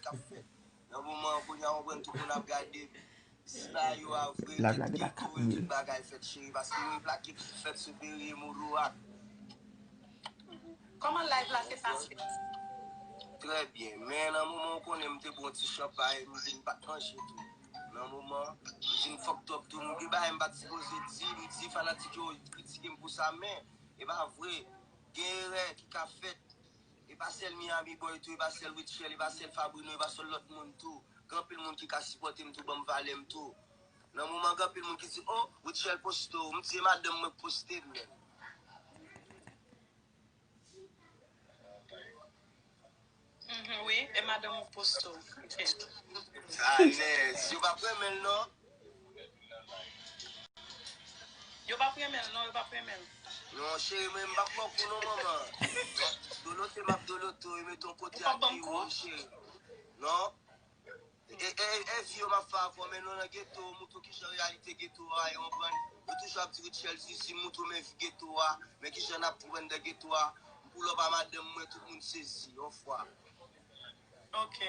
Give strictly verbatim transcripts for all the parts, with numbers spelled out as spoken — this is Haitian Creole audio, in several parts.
k ap fèt. Nan moman an, kounye a, w konprann, tout moun ap gade. Sila yo a vre, tout geto yo, tout bagay fèt, cheri, paske yo plake fèt sou Perye Moulouak. Kòman live la te pase? Trè byen, men nan moman w konnen m te bwè yon ti chanpay, m vin pa t manje tou. Nan moman, m vin fucked up tou, m gen bagay m pa t sipoze di, m di fanatik yo kritike m pou sa, men e pa vre. Gen erè ki ka fèt. E pa sèl Miami Boy tou, e pa sèl Rutshelle, e pa sèl Fabrino, e pa sèl lòt moun tou. Gen anpil moun ki ka sipòte m tou, ban m valè m tou. Nan moman, gen anpil moun ki di, oh, Rutshelle poste w. M di, e madanm mwen k poste m menm. Mhm, wi, e madanm ou poste w. Ok. Alèz, yo p ap renmen l non. Yo p ap renmen l non, yo p ap renmen l. Non, cheri, mwen m p ap manke w non, manman. Dolote m ap dolote w, e mete yon kote ak piwo, cheri. Non. E, e, e vi yo m ap fè avè w, men nou nan geto, moutre w kijan reyalite geto a ye, w konprann? Yo toujou ap di Rutshelle Zizi, moutre w men vi geto a, men kijan n ap viv anndan geto a. M pull up a madanm mwen, tout moun sezi, yon fwa. Ok.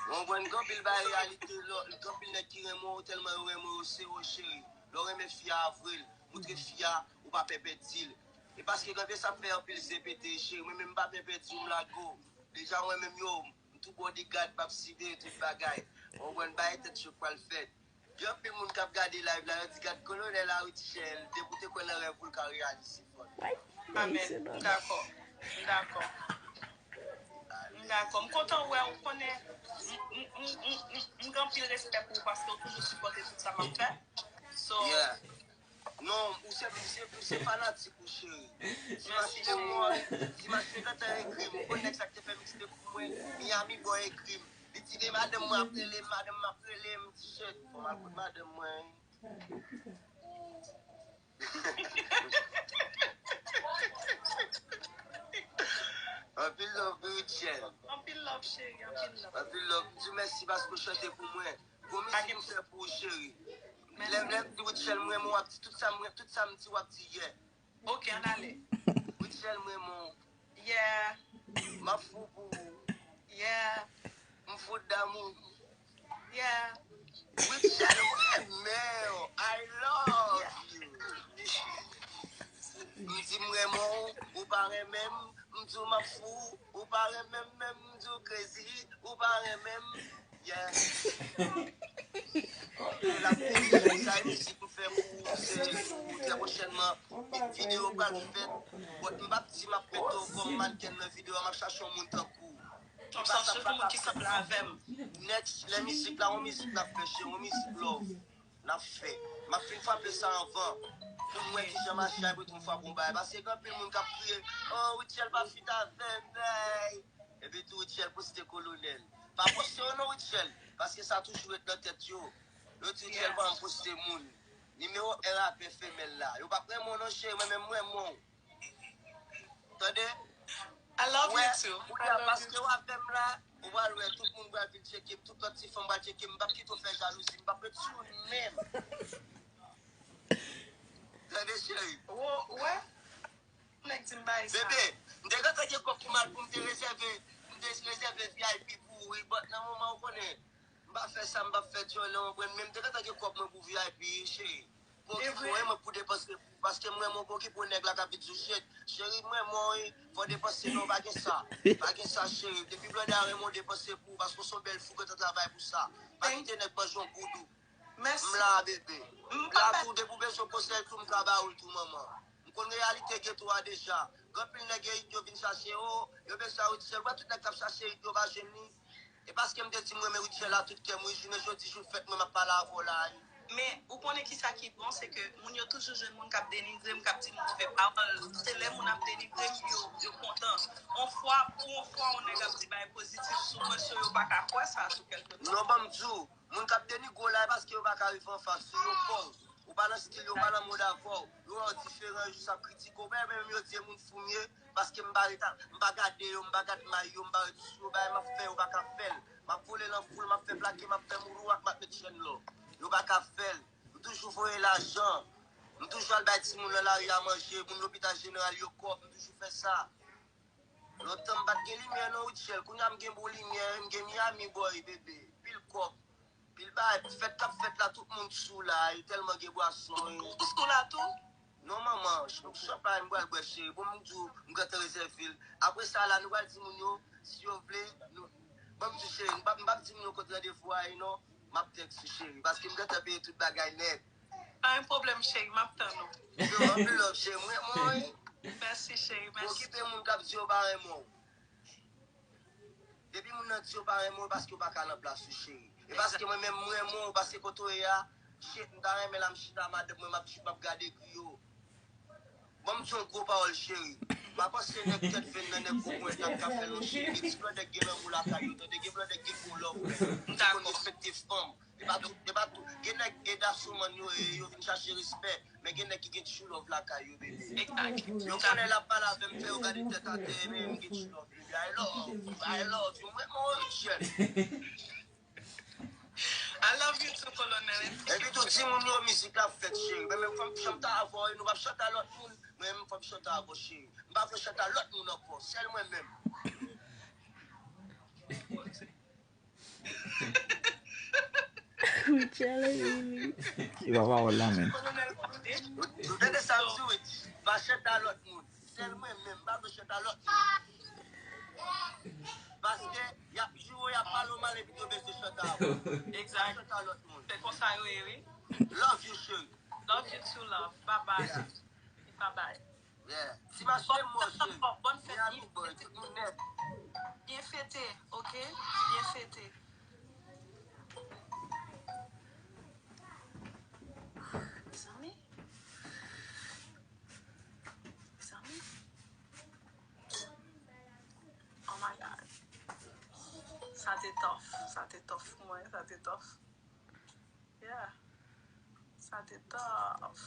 W konprann? Gen anpil bagay reyalite, lò, gen anpil nèg ki renmen w, tèlman yo renmen w, yo sere w, cheri. Lè w renmen fi a, avwe l, moutre fi a, ou pa pè pèdi l. E paske gen de sa k fè anpil zen pete, cheri, mwen menm m pa pè pèdi w, m lage w. Deja mwen menm yo, m tou bodyguard, m ap siveye tout bagay. W konprann, bagay tèt cho k pral fèt. Gen anpil moun k ap gade live la, yo di gad kolonèl a Rutshelle, depi w te kwè nan rèv ou, l ka reyalize fò. Amèn. M dakò. M dakò. M dakò. M kontan wè w, konnen m, m, m, m, m, m gen anpil respè pou ou paske w toujou sipòte tout sa m ap fè. So, Yeah. Non, ou se, ou se, ou se fanatik ou, cheri. Dimanch te mwen, Dimanch te gentan ekri m. Ou konn nèg sa k te fè mixtape pou mwen, Miami Boy ekri m. Li di de madanm mwen ap rele m, madanm mwen ap rele m, t-shirt. Fò m al kote madanm mwen. Anpil love, Rutshelle. Anpil love, cheri, anpil love. Anpil love. M di w mèsi paske w chante pou mwen. Gwo mizik m fè pou ou, cheri. Lè, lè m di Rutshelle m renmen w, w ap di tout sa m, tout sa m di, w ap di yeah. Ok, ann ale. Rutshelle m renmen w. Yeah. M ap fou pou ou. Yeah. M fou damou. Yeah. Rutshelle m renmen w. I love you. M di m renmen w, ou pa renmen m. M di w m ap fou, ou pa renmen m menm. M di w crazy, ou pa renmen m. Yeah. L ap fini. Sa e mizik m fè pou ou, se pou trè pwochènman. Videyo pral fèt. But m p ap di m ap mete w kòm mannken nan videyo a, m ap chache yon moun tankou ou. M ap chache yon moun ki sanble avè m. Next, lè mizik la, yon mizik n ap fè, cheri, yon mizik love. N ap fè. M ap fin frape sa anvan. Pou m wè kijan mache a, epi tou m frape yon bagay. Paske gen anpil moun k ap kriye, oh, Rutshelle pa feat avè m, ey. Epi tou Rutshelle poste kolonèl. Pa poste yo non, Rutshelle, paske sa toujou ret nan tèt yo. Yo di Rutshelle pa janm poste moun. Nimewo en rapè femèl la. Yo p ap renmen w non, cheri, mwen menm m renmen w. Tande? I love you too. Kounye a, paske w avè m la, ou pral wè tout moun pral vin tcheke m, tout lòt ti fanm pral tcheke m, m p ap kite w fè jalouzi, m p ap ret sou ou menm. Tande, cheri? Ou wè? Nèg di m bay sa. Bebe, m te gentan gen kòb pou m al pou m te rezève, m te rezève V I P pou ou, wi, but nan moman ou konnen, m pa fè sa, m p ap fè djòlè, w konprann, men m te gentan gen kòb mwen pou V I P, cheri. Pou okipe w, mwen pou depanse pou ou, paske m renmen w, pou okipe w, nèg la k ap vin sou shit. Cheri, m renmen w, wi, fò w depanse non, pa gen sa. Pa gen sa, cheri. Depi blòdè a renmen w, depanse pou ou, paske w se yon bèl fi, w gentan travay pou sa. Pa kite nèg manje yon goud ou. M la, bebe. M la tou, depi w bezwen konsèy tou, m ka ba ou l tou, manman. M konn reyalite geto a deja. Gen anpil nèg yo, yo vin chache, o, yo bezwen Rutshelle. Ou wè tout nèg k ap chache Rut yo pa jwenn li. E paske m te di m renmen Rutshelle a tout kè m, wi, jounen jodi, jou fèt mwen, m ap pale avè w la, wi. Men, ou konnen kisa ki bon, se ke moun yo toujou jwenn moun k ap denigre m, k ap di m move pawòl. Se lè moun ap denigre m, yo, yo kontan. On fwa, pou on fwa, on nèg ap di bagay pozitif sou mwen, so yo pa ka kwè sa sou kèlke tan. Non, ban m di w, moun k ap denigre w la, e paske yo pa ka rive anfas ou, yo pè w. Ou pa nan stil yo, ou pa nan mod avè w. Yo wè w diferan, yo jis ap kritike w. Ou pa menm yo di e moun fou m ye, paske m pa ret a, m pa gade yo, m pa gad may yo, m pa ret sou yo, bagay m ap fè, yo pa ka fè l. M ap vole nan foul, m ap fè plake, m ap fè moulouak, m ap met chèn lò. Yo pa ka fè l. M toujou voye lajan. M toujou al bay timoun nan lari a manje, moun lopital jeneral yo kòb, m toujou fè sa. Lontan m pa t gen limyè non, Rutshelle. Kounye a m gen bon limyè, m gen Miami Boy, bebe. Pil kòb, pil bagay. Fèt k ap fèt la, tout moun sou la. E tèlman gen bwason. Ou sou la tou? Non, manman, ch- chanpay m pral bwè, cheri. Bon, m di w, m gentan rezève l. Apre sa la, nou pral di moun yo, si yo vle, nou, ban m di, cheri, m p ap, m p ap di moun yo kot randevou a ye non. M ap tèks ou, cheri, paske m gentan peye tout bagay nèt. Pa gen pwoblèm, cheri, m ap tann ou. Yo, anpil love, cheri, m renmen w, wi. Mèsi, cheri, mèsi. Okipe moun k ap di yo pa renmen w. Depi moun nan di yo pa renmen w, paske yo pa ka nan plas ou, cheri. E paske mwen menm, m renmen w, paske kote w ye a, shit, m ta renmen la, m chita, madanm mwen, m ap, m ap gade griyo. Ban m di yon gwo pawòl, cheri. M pa panse nèg tèt venn nan, nèg gwo ponyèt la k ka fè l yon shit. Gen ti blòdè k gen lanmou lakay yo, tande, gen blòdè k gen gwo love. M dakò. Konn respekte fanm. E pa tout, e pa tout. Gen nèg e dasomann yo ye, yo vin chache respè. Men gen nèg ki gen true love lakay yo, bebe. Yo konnen l ap pale avè m, fè yo gade tèt atè, men m gen true love, bebe. I love, I love you. Mwen, mwen, Rutshelle. I love you too, Colonel. Epi tou, di moun yo mizik la fèt, cheri. Men menm fanm chante avè w, nou p ap chante a lòt moun. Mwen menm fanm chante avè w, cheri. M pa vle chante a lòt moun ankò. Sèl mwen menm. Rutshelle, Lili. E pa pawòl la menm. Ou tande sa m di, wi? Pa chante a lòt moun. Sèl mwen menm, m pa vle chante a lòt moun. Paske y ap joure, y ap pale w mal epi yo bezwen chante avè w. Egzak. Chante a lòt moun. Se konsa yo ye, wi. Love you, cheri. Love you too, love. Bye bye. Yeah. Bye bye. Yeah. Ti mache mò, cheri. Bòn fèt, Miami Boy, tout moun nèt. Byen fete, ok? Byen fete. Mezanmi. Mezanmi. Oh my God. Sa te tough. Sa te tough pou mwen. Sa te tough. Yeah. Sa te tough.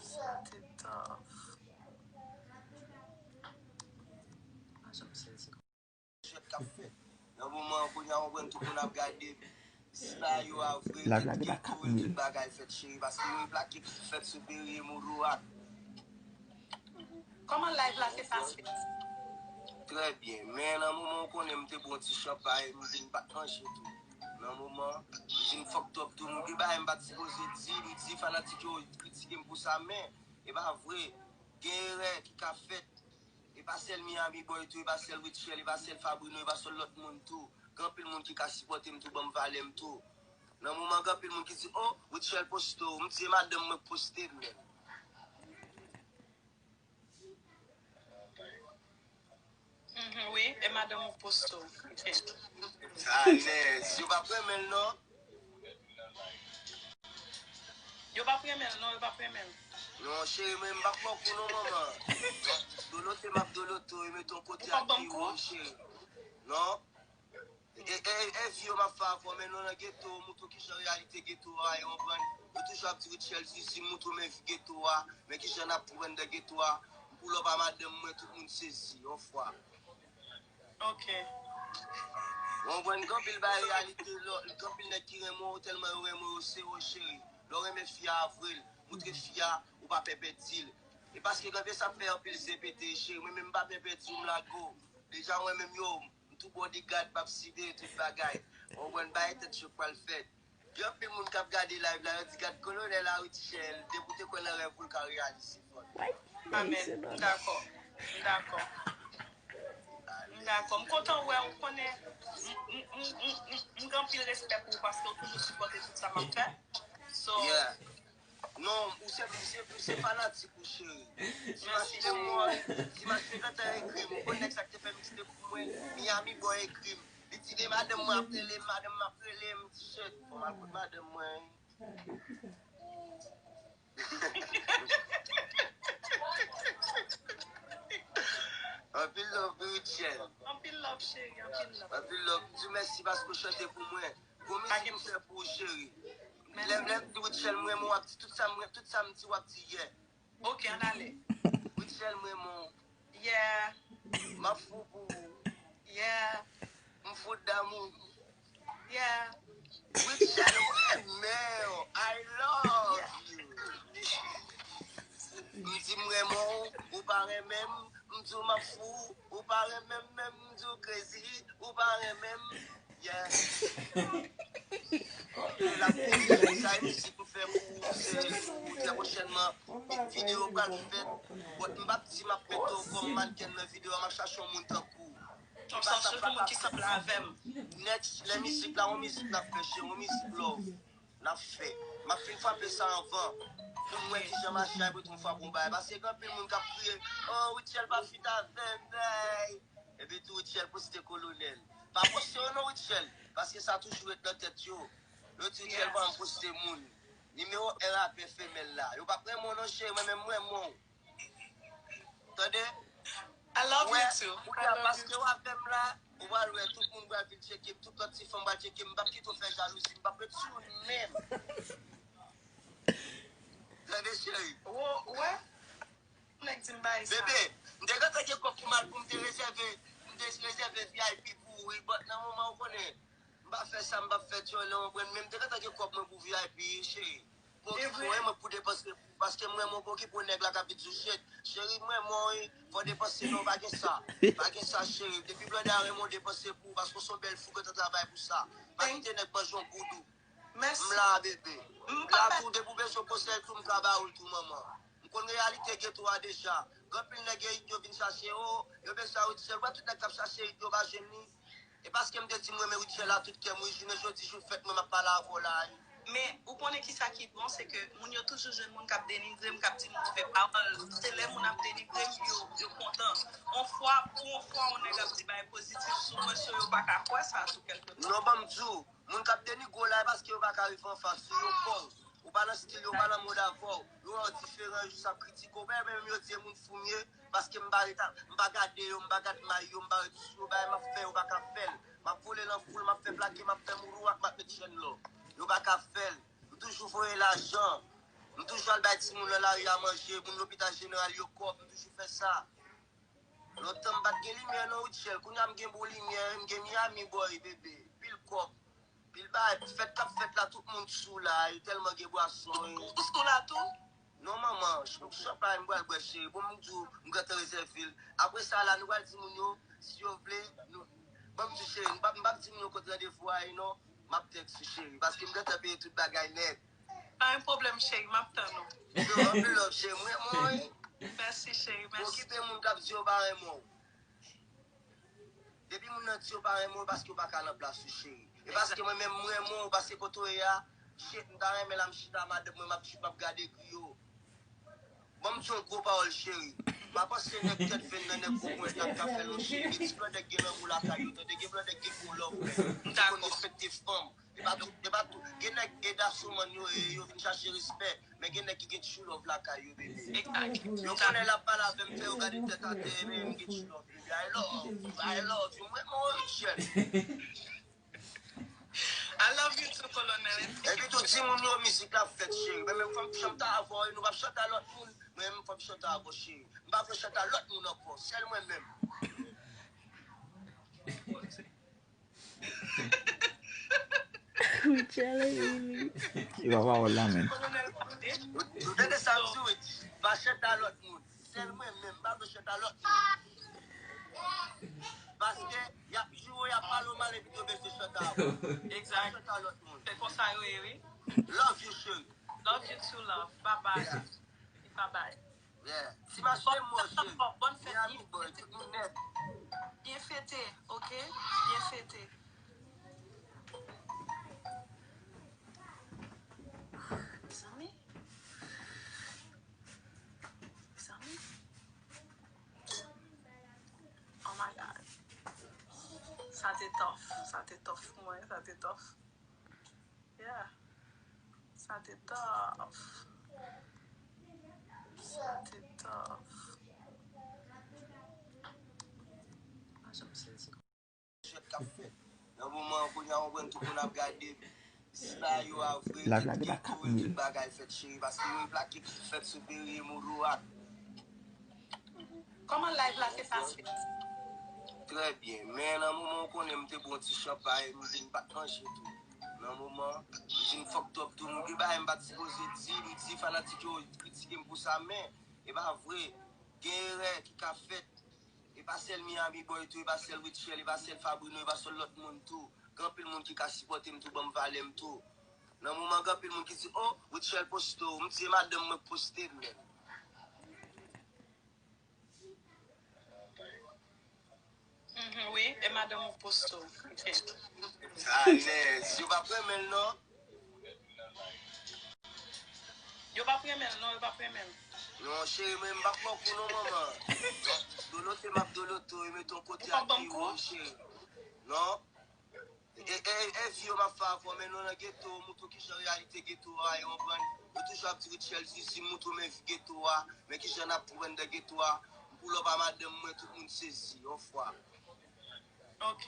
Sa te tough. Mwen janm sezi. Jwèt k ap fèt. Nan moman an, kounye a, w konprann tout moun ap gade. Sila yo a vre, gen tou, tout bagay fèt, cheri, paske yo plake fèt sou Perrier Modo a. Kòman live la te pase? Trè byen, men nan moman w konnen m te bwè yon ti chanpay, m vin pa t manje tou. Nan moman, m vin fucked up tou, m gen bagay m pa t sipoze di, m di fanatik yo kritike m pou sa, men e pa vre, gen erè ki ka fèt. E pa sèl Miami Boy tou, e pa sèl Rutshelle, e pa sèl Fabrino, e pa sèl lòt moun tou. Gen anpil moun ki ka sipòte m tou, ban m valè m tou. Nan moman, gen anpil moun ki di, "Oh, Rutshelle poste w." M di, "E madanm mwen k poste m menm." Mhm, wi, e madanm ou k poste w. Ok. Alèz, yo p ap renmen l non. Yo p ap renmen l non, yo p ap renmen l. Non, cheri, mwen m p ap fè w kou non, manman. Dolote, m ap dolote w, e mete yon kote ak pi wo, cheri. Non. E, e, e vi yo m ap fè avè w, men nou nan geto, moutre w kijan reyalite geto a ye, w konprann? Yo toujou ap di Rutshelle Zizi, moutre w men vi geto a, men kijan n ap pran nan geto a, m pull up a madanm mwen, tout moun sezi, yon fwa. Ok. W konprann, gen anpil bagay reyalite, lò, gen anpil nèg ki renmen w, tèlman yo renmen w, yo sere w, cheri. Lè w renmen fi a, avwe l, moutre fi a, ou pa pè pèdi l. E paske gen sa k fè anpil zen pete, cheri, mwen menm m pa pè pèdi w, m lage w. Deja mwen menm yo, m tou bodyguard, m ap side tout bagay. Ou konprann, bagay tèt cho k pral fèt. Gen anpil moun k ap gade live la, yo di, "Gad kolonèl a Rutshelle, depi w te kwè nan rèv ou, l ka reyalize fò l." Amèn. M dakò. M dakò. M dakò. M kontan wè w, konnen m, m, m, m, m, m gen anpil respè pou ou paske w toujou sipòte tout sa m ap fè. So, yeah. Non, ou se, ou se, ou se fanatik ou, cheri. Ti Machine mwen, Ti Machine gentan ekri m. Ou konn nèg sa k te fè mixtape pou mwen, Miami Boy ekri m. Li di de madanm mwen ap rele m, madanm mwen ap rele m, ti chèt. Fò m al kote madanm mwen. Anpil love, Rutshelle. Anpil love, cheri, anpil love. Anpil love. M di w mèsi paske w chante pou mwen. Gwo mizik m fè pou ou, cheri. Lè, lè m di Rutshelle m renmen w, w ap di tout sa m, tout sa m di, w ap di yeah. Ok, ann ale. Rutshelle m renmen w. Yeah. M ap fou pou ou. Yeah. M fou d'amour. Yeah. Rutshelle m renmen w. I love you. M di m renmen w, ou pa renmen m. M di w m ap fou, ou pa renmen m, menm m di w crazy, ou pa renmen m. Yeah. L ap fini, sa e mizik m fè pou ou, se pou trè pwochènman. Videyo pral fèt. But m p ap di m ap mete w kòm mannken nan videyo a, m ap chache yon moun tankou w. M ap chache yon moun ki sanble avè m. Next, lè mizik la, yon mizik n ap fè, cheri, yon mizik love. N ap fè. M ap fin frape sa anvan. Pou m wè kijan mache a, epi tou m frape yon bagay. Paske gen anpil moun k ap kriye, oh, Rutshelle pa fit avè m, ey. Epi tou Rutshelle poste kolonèl. Pa poste yo non, Rutshelle. Paske sa toujou ret nan tèt yo. Yo di Rutshelle pa janm poste moun. Nimewo en rapè femèl la. Yo p ap renmen w non, cheri, mwen menm m renmen w. Tande? I love you too. Kounye a, paske w avè m la, ou pral wè tout moun pral vin tcheke m, tout lòt ti fanm pral tcheke m, m p ap kite w fè jalouzi, m p ap ret sou ou menm. Tande, cheri. Ou wè? Nèg di m bay sa. Bebe, m te gentan gen kòb pou m al pou m te rezève, m te rezève V I P pou ou, wi, but nan moman ou konnen, m pa fè sa, m pa fè tchòlè, w konprann, men m te gentan gen kòb mwen pou V I P, cheri. Pou okipe w, mwen pou depanse pou ou, paske m renmen w pou okipe w, nèg la k ap vin sou shit. Cheri, m renmen w, wi, fò w depanse non, pa gen sa. Pa gen sa, cheri. Depi blòdè a renmen w, depanse pou ou, paske w se yon bèl fi, w gentan travay pou sa. Pa kite nèg manje yon goud ou. M la, bebe. M la tou, depi w bezwen konsèy tou, m ka ba ou l tou, manman. M konn reyalite geto a deja. Gen anpil nèg yo, yo vin chache, o, yo bezwen Rutshelle. Ou wè tout nèg k ap chache Rut yo pa jwenn li. E paske m te di m renmen Rutshelle a tout kè m, wi, jounen jodi, jou fèt mwen, m ap pale avè w la, wi. Men, ou konnen kisa ki bon, se ke moun yo toujou jwenn moun k ap denigre m, k ap di move pawòl. Se lè moun ap denigre m, yo, yo kontan. On fwa, pou on fwa, on nèg ap di bagay pozitif sou mwen, so yo pa ka kwè sa sou kèlke tan. Non, ban m di w, moun k ap denigre w la, e paske yo pa ka rive anfas ou, yo pè w. Ou pa nan stil yo, ou pa nan mod avè w. Yo wè w diferan, yo jis ap kritike w. Ou pa menm yo di e moun fou m ye, paske m pa ret a, m pa gade yo, m pa gad may yo, m pa ret sou yo. Bagay m ap fè, yo pa ka fè l. M ap vole nan foul, m ap fè plake, m ap fè mourouak, m ap met chèn lò. Yo pa ka fè l. M toujou voye lajan. M toujou al bay timoun nan lari a manje, moun lopital jeneral yo kòb, m toujou fè sa. Lontan m pa t gen limyè non, Rutshelle. Kounye a m gen bon limyè, m gen Miami Boy, bebe. Pil kòb, pil bagay. Fèt k ap fèt la, tout moun sou la, e tèlman gen bwason, e. Ou sou la tou? Non, manman, ch-, chanpay m pral bwè, cheri. Bon, m di w, m gentan rezève l. Apre sa la, nou pral di moun yo, si yo vle, nou, ban m di w, cheri, m p ap, m p ap di moun yo kot randevou a ye non. M ap tèks ou, cheri, paske m gentan peye tout bagay nèt. Pa gen pwoblèm, cheri, m ap tann ou. Yo, anpil love, cheri, m renmen w, wi. Mèsi, cheri, mèsi. Okipe moun k ap di yo pa renmen w. Depi moun nan di yo pa renmen w, paske yo pa ka nan plas ou, cheri. E paske mwen menm, m renmen w, paske kote w ye a, shit, m ta renmen la, m chita, madanm mwen, m ap, m ap gade griyo. Ban m di yon gwo pawòl, cheri. M pa panse nèg tèt venn nan, nèg gwo ponyèt la k ka fè l, non, cheri. Gen ti blòdè k gen lanmou lakay yo, tande, gen blòdè k gen gwo love, men. M konn respekte fanm. E pa tout, e pa tout. Gen nèg e dasoman yo ye, yo vin chache respè. Men gen nèg ki gen true love lakay yo, bebe. Yo konnen l ap pale avè m, fè yo gade tèt atè, men m gen true love, bebe. I love you, I love you. Mwen, mwen, Rutshelle. I love you too, Colonel. Epi tou, di moun yo mizik la fèt, cheri. Men menm fò m chante avè w, nou p ap chante a lòt moun. Mwen menm fò m chante avè w, cheri. M pa vle chante a lòt moun ankò. Sèl mwen menm. Rutshelle, Riri. E pa pawòl la, menm. Ou tande sa m di w, wi? Pa chante a lòt moun. Sèl mwen menm, m pa vle chante a lòt moun. Paske y ap joure, y ap pale w mal, epi yo bezwen chante avè w. Egzak. Pa chante a lòt moun. Se konsa yo ye, wi. Love you, cheri. Love you too, love. Bye bye. Yeah. Bye bye. Yeah. Ti mache mò, cheri. Bòn fèt, Miami Boy, tout moun nèt. Byen fete, ok? Byen fete. Mezanmi. Mezanmi. Oh my God. Sa te tough. Sa te tough pou mwen. Sa te tough. Yeah. Sa te tough. Sa te tough. Mwen janm sezi. Jwèt k ap fèt. Nan moman an, kounye a, w konprann tout moun ap gade m. Si bagay yo a vre, tout geto yo, tout bagay fèt, cheri, paske yo plake ki fèt sou Perrier Mourouak. Kòman live la te pase? Trè byen, men nan moman w konnen m te bwè yon ti chanpay, m vin pa t manje tou. Nan moman, m vin fucked up tou, m gen bagay m pa t sipoze di, m di fanatik yo kritike m pou sa, men e pa vre. Gen erè ki ka fèt. pa sèl Miami Boy tou, e pa sèl Rutshelle, e pa sèl Fabrino, e pa sèl lòt moun tou. Gen anpil moun ki ka sipòte m tou, ban m valè m tou. Nan moman, gen anpil moun ki di, "Oh, Rutshelle poste w." M di, "E madanm mwen k poste m menm." Mhm, wi, e madanm ou poste w. Ok. Alèz, yo p ap renmen l non. Yo p ap renmen l non, yo p ap renmen l. Non, cheri, mwen m p ap pran kou non, manman. Dolote, m ap dolote w, e mete yon kote Ou p ap ak ban m piwo, kou? Cheri. Non. E, e, e vi yo m ap fè avè w, men nou nan geto, montre w kijan reyalite geto a ye, konprann? Yo toujou ap di Rutshelle Zuzu, montre w men vi geto a, men kijan n ap viv anndan geto a. M pull up a madanm mwen, tout moun sezi, yon fwa. Ok.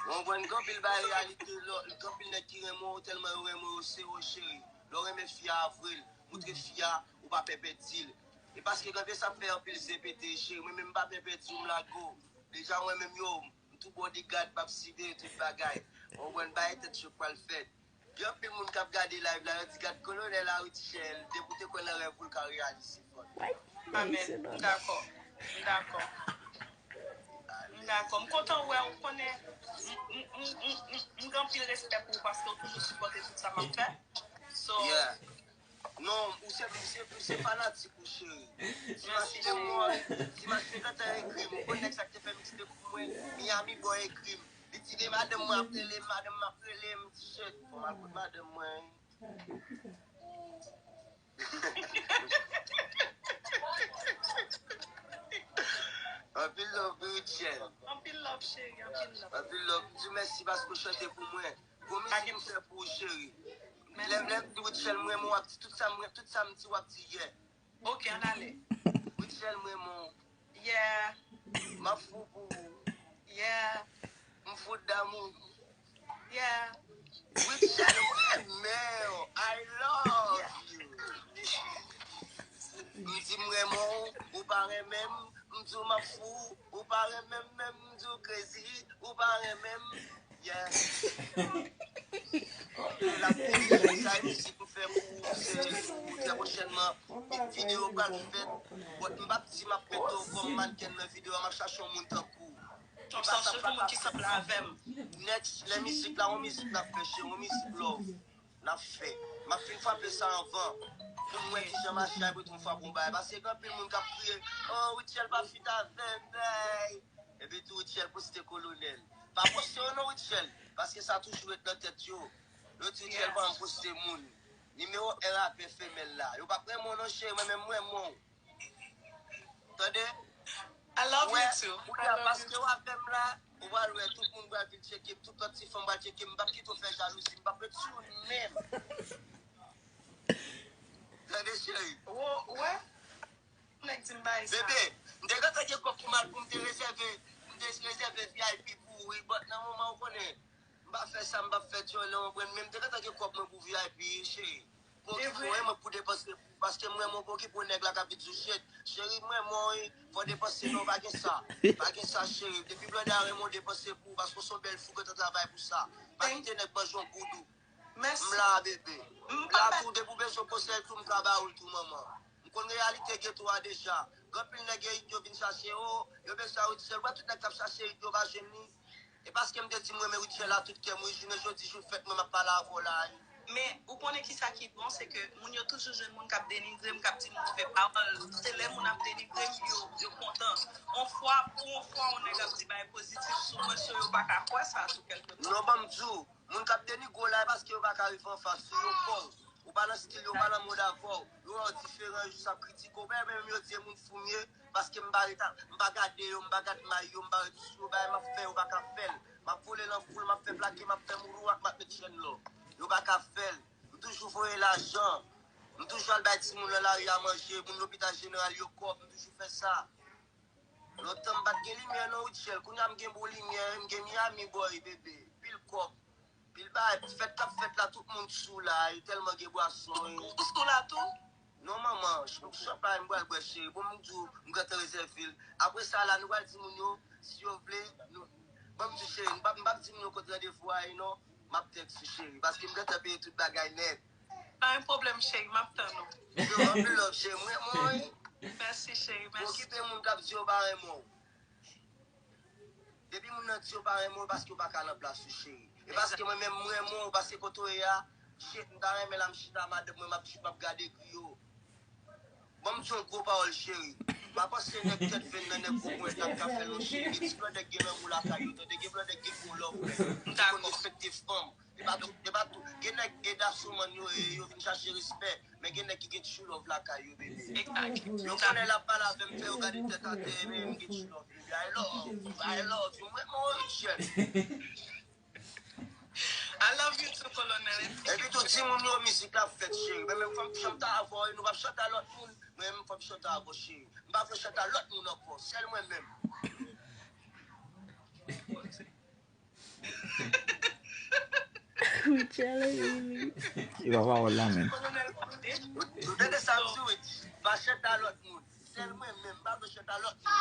Ou konprann, gen anpil bagay reyalite, lò, gen anpil nèg ki renmen w, tèlman yo renmen w, yo sere w, cheri. Lè w renmen fi a, avwe l, montre fi a, ou pa pè pèdi l. E paske gen sa k fè anpil zen pete, cheri, mwen menm m pa pè pèdi w, m lage w. Deja mwen menm yo, m tou bodyguard, m ap siveye tout bagay. Ou konprann, bagay tèt cho k pral fèt. Gen anpil moun k ap gade live la, yo di, "Gad kolonèl a Rutshelle, depi w te kwè nan rèv ou, l ka reyalize, fò." Amèn. M dakò. M dakò. M dakò. M kontan wè w, konnen m, m, m, m, m, m gen anpil respè pou ou paske w toujou sipòte tout sa m ap fè. So, Yeah. Non, ou se, ou se, ou se fanatik ou, cheri. Si m achte mwen, si m achte kantan ekri m, ou konn nèg sa k te fè mixtape pou mwen, Miami Boy ekri m. Li di, "De madanm mwen ap rele m, madanm mwen ap rele m, t-shirt." Fò m al kot madanm mwen. Anpil love, Rutshelle. Anpil love, cheri, anpil love. Anpil love. M di w mèsi paske w chante pou mwen. Gwo mizik m fè pou ou, cheri. Lè, lè m di Rutshelle, m renmen w, w ap di tout sa, m, tout sa m di, w ap di, yeah. Ok, ann ale. Rutshelle, m renmen w. Yeah, M ap fou pou ou. Yeah, M fou damou. Yeah. Rutshelle, m renmen w. I love you. M di m renmen w, ou pa renmen m. M di w m ap fou, ou pa renmen m menm. M di w crazy, ou pa renmen m. Yeah. Sa e mizik m fè pou ou, se pou ou trè pwochènman. Videyo pral fèt. But m p ap di m ap mete w kòm mannken nan videyo a, m ap chache yon moun tankou ou. Yon sòsyè pou moun ki sanble avè m. Next, lè mizik la, yon mizik n ap fè, cheri, yon mizik love. N ap fè. M ap fin frape sa anvan. Pou m wè kijan machin ap ret yon fwa pou m bay. Paske gen anpil moun k ap kriye, "Oh, Rutshelle pa fit avè m, bay." Epi tou Rutshelle poste kolonèl. Pa poste yo non, Rutshelle, paske sa toujou ret nan tèt yo. Yo di Rutshelle pa janm poste moun. Nimewo en rapè femèl la. Yo p ap renmen w non, cheri, mwen menm m renmen w. Tande? I love Wè, you too. Kounye a, paske w avè m la, ou pral wè, tout moun pral vin tcheke m, tout lòt ti fanm pral tcheke m, m p ap kite w fè jalouzi, m p ap ret sou ou menm. Tande, cheri? Wo, wè? Nèg di m bay sa. Bebe, m te gentan gen kòb pou m al pou m te rezève, m te rezève V I P pou ou, wi, but nan moman ou konnen, m pa fè sa, m p ap fè tchòlè, ou konprann, men m te gentan gen kòb mwen pou V I P, cheri. Pou okipe w, mwen pou depanse, paske m renmen w, pou okipe w, nèg la k ap vin sou shit. Cheri, m renmen w, wi, fò w depanse non, pa gen sa. Pa gen sa, cheri. Depi blòdè a renmen w, depanse pou ou, paske w se yon bèl fi, w gentan travay pou sa. Pa kite nèg manje w goud ou. M la, bebe. M la tou, depi w bezwen konsèy tou, m ka ba ou l tou, manman. M konn reyalite geto a deja. Gen anpil nèg yo, yo vin chache, o, yo bezwen Rutshelle. Wè tout nèg k ap chache, yo pa jwenn li. E paske m te di m renmen Rutshelle a tout kè m, wi, jounen jodi, jou fèt mwen, m ap pale avè w la, wi. Men, ou konnen kisa ki bon, se ke moun yo toujou jwenn moun k ap denigre m, k ap di move pawòl. Se lè moun ap denigre m, yo, yo kontan. On fwa, pou on fwa, on nèg ap di bagay pozitif sou mwen, so yo pa ka kwè sa, sou kèlke pwen. Non, ban m di w, moun k ap denigre w la, e paske yo pa ka rive anfas ou, yo pè w. Ou pa nan stil yo, ou pa nan mod avè w. Yo wè w diferan, yo jis ap kritike w. Menm yo di e moun fou m ye, paske m pa ret, m pa gade yo, m pa gad may yo, m pa ret sou yo, bagay m ap fè, yo pa ka fè l. M ap vole nan foul, m ap fè plake, m ap fè moulouwak, m ap met chèn lò. Yo pa ka fè l. M toujou voye lajan. M toujou al bay timoun nan lari a manje, moun lopital jeneral yo kòb, m toujou fè sa. Lontan m pa t gen limyè non, Rutshelle. Kounye a m gen bon limyè, m gen Miami Boy, bebe. Pil kòb, pil bagay. Fèt k ap fèt la, tout moun sou la, e tèlman gen bwason, e. Ou sou la tou? Non, manman, ch-, chanpay m pral bwè, cheri. Bon, m di w, m gentan rezève l. Apre sa la, nou pral di moun yo, si yo vle, nou, bon, m di cheri, m p ap, m p ap di moun yo kot randevou a ye non. M ap tèks ou, cheri, paske m gentan peye tout bagay nèt. Pa gen pwoblèm, cheri, m ap tann ou. Yo, anpil love, cheri. M renmen w, wi. Mèsi, cheri, mèsi. Okipe moun k ap di yo pa renmen w. Depi moun nan di yo pa renmen w, paske yo pa ka nan plas ou, cheri. E paske mwen menm, m renmen w, paske kote w ye a, shit, m ta renmen la, m chita, madanm mwen, m ap, m ap gade griyo. Ban m di yon gwo pawòl, cheri. Pa panse nèg tèt venn nan, nèg gwo ponyèt la, m ka fè l yon shit. Gen ti blòdèk gen lanmou lakay yo, tande, gen blòdèk gen gwo love, nèg. Ki konn respekte fanm. E pa tout, e pa tout. Gen nèg e dasoman yo ye, yo vin chache respè. Men gen nèg ki gen true love lakay yo, bebe. Yo konnen l ap pale avè m, fè yo gade tèt atè, men m gen true love, bebe. I love you, I love you. Mwen, mwen, Richard. I love you too, Colonel. Epi tou, di moun yo mizik la fèt, cheri. Men menm fò m chante avè w, nou p ap chante a lòt moun. Mwen menm fò m chante avè w, cheri. M pa vle chante a lòt moun ankò, sèl mwen menm. Richard, Lili. E pa pawòl la menm. Ou tande sa m di, wi? Pa chante a lòt moun. Sèl mwen menm, m pa vle chante a lòt moun.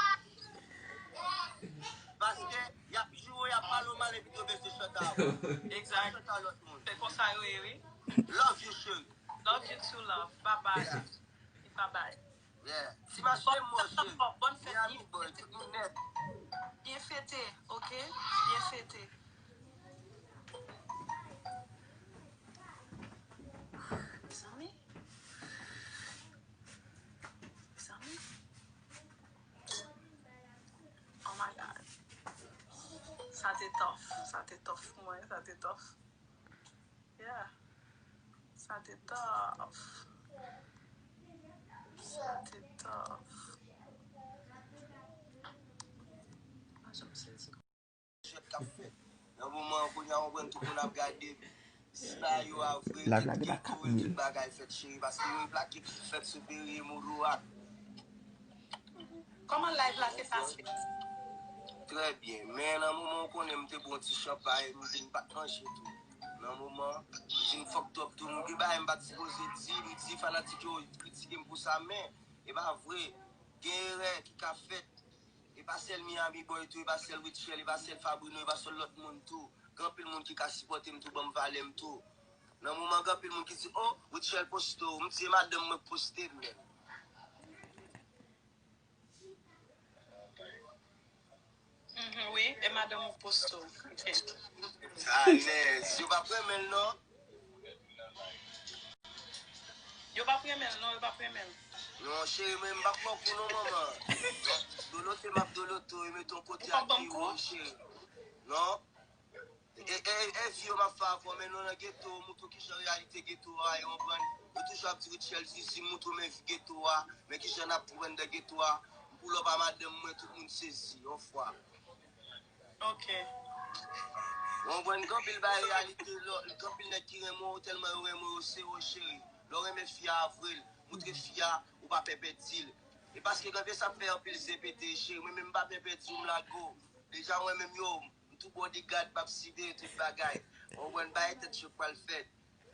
Paske y ap joure, y ap pale w mal epi yo bezwen chante a ou. Egzak. Chante a lòt moun. Se konsa yo ye, wi. Love you, cheri. Love you too, love. Bye bye. Bye bye. Yeah. Ti mache mò, cheri. Bòn fèt, Miami boy, tout moun nèt. Byen fete, oke? Byen fete. Mezanmi. Mezanmi. Oh my God. Sa te tough. Sa te tough pou mwen. Sa te tough. Yeah. Sa te tough. Sa te tough. Mwen janm sezi. Jwèt k ap fèt. Nan moman an, kounye a, w konprann tout moun ap gade m. Si bagay yo a vre, gen, gen tou, tout bagay fèt, cheri, paske yo plake ki fèt sou Perrier Mourouak. Kòman live la te pase? Trè byen, men nan moman w konnen m te bwè yon ti chanpay, m di m pa t manje tou. Nan moman, m di m fòk twòp tou, m gen bagay m pa t sipoze di, m di fanatik yo kritike m pou sa, men e pa vre. Gen erè ki ka fèt. E pa sèl Miami Boy tou, e pa sèl Rutshelle, e pa sèl Fabrino, e pa sèl lòt moun tou. Gen anpil moun ki ka sipòte m tou, ban m valè m tou. Nan moman, gen anpil moun ki di, "Oh, Rutshelle poste w." M di, "E madanm mwen k poste m menm." Mhm, wi, e madanm ou k poste w. Ok. Alèz, yo p ap renmen l non. Yo p ap renmen l non, yo p ap renmen l. Non, cheri, mwen m p ap pran kou non, manman. Dolote, m ap dolote w, e mete yon kote ak biwo, cheri. Non. E, e, e vi yo m ap fè avè w, men nou nan geto, moutre w kijan reyalite geto a ye, w konprann? Yo toujou ap di Rutshelle Zizi, moutre w men vi geto a, men kijan n ap pran nan geto a, m pull up a madanm mwen, tout moun sezi, yon fwa. Ok. W konprann, gen anpil bagay reyalite, lò, gen anpil nèg ki renmen w, tèlman yo renmen w, yo sere w, cheri. Lè w renmen fi a, avwe l, moutre fi a, ou pa pè pèdi l. E paske gen sa k fè anpil zen pete, cheri, mwen menm m pa pè pèdi w, m lage w. Deja, mwen menm yo, m tou bodyguard, m ap siveye tout bagay. W konprann, bagay tèt cho k pral fèt.